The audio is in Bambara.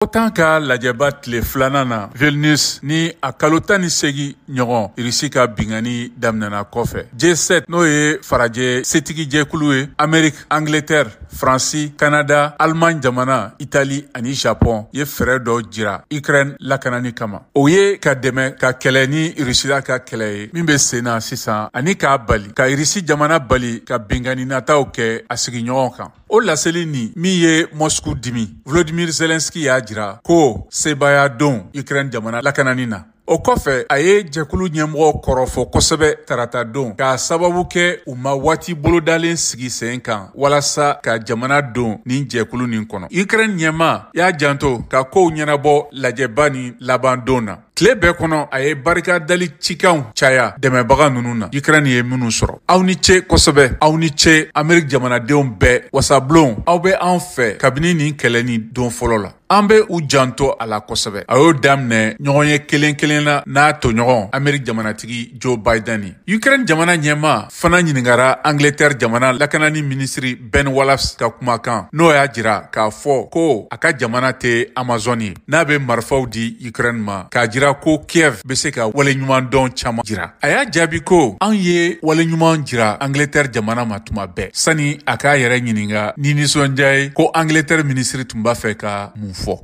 OTAN ka lajɛba tile filanan na Vilnius ni a kalo 18 ɲɔgɔn Irisi ka binkanni daminɛna kɔfɛ, G7, n'o ye farajɛ setigi jɛkulu ye, Amerique, Angleterre, Faransi, Canada, Allemagne jamana, Italie ani Japon, ye fɛɛrɛ dɔ jira Ukraine lakanani kama. O ye ka dɛmɛ ka kɛlɛ ni Irisila ka kɛlɛ ye min bɛ sen na sisan, ani k'a bali ka Irisi jamana bali ka binkanni nataw kɛ a sigiɲɔgɔn kan. O laseli nin min ye Moscou dimi, Volodymyr Zelensky y'a jira ko sebaaya don Ukraine jamana lakanani na. O kɔfɛ, a ye jɛkulu ɲɛmɔgɔ kɔrɔfɔ kosɛbɛ tarata don, k'a sababu kɛ u ma waati bolodalen sigi sen kan walasa ka jamana don nin jɛkulu nin kɔnɔ. Ukraine ɲɛmaa y'a janto ka kow ɲɛnabɔ lajɛba nin laban don na. Tile bɛɛ kɔnɔ, a ye barikadali cikanw caya dɛmɛbaga ninnu na, Ukraine ye minnu sɔrɔ. Aw ni ce kosɛbɛ, aw ni ce Amerique jamanadenw bɛɛ, wasabulon, aw bɛ an fɛ kabini nin kɛlɛ nin don fɔlɔ la. An bɛ u janto a la kosɛbɛ. A y'o daminɛ ɲɔgɔn ye kelen kelen na n'a tɔɲɔgɔn Amerique jamanatigi Joe Biden ye. Ukraine jamana ɲɛmaa fana ɲininkara Angleterre jamana lakanani minisiri Ben Wallace ka kumakan, n'o y'a jira k'a fɔ ko a ka jamana tɛ Amazon ye, n'a bɛ marifaw di Ukraine ma, k'a jira ko Kiev bɛ se ka waleɲumandɔn caman jira. A y'a jaabi ko an ye waleɲuman jira Angleterre jamana ma tuma bɛɛ, sani a k'a yɛrɛ ɲininka ni nisɔndiya ye ko Angleterre minisiri tun b'a fɛ ka mun fɔ.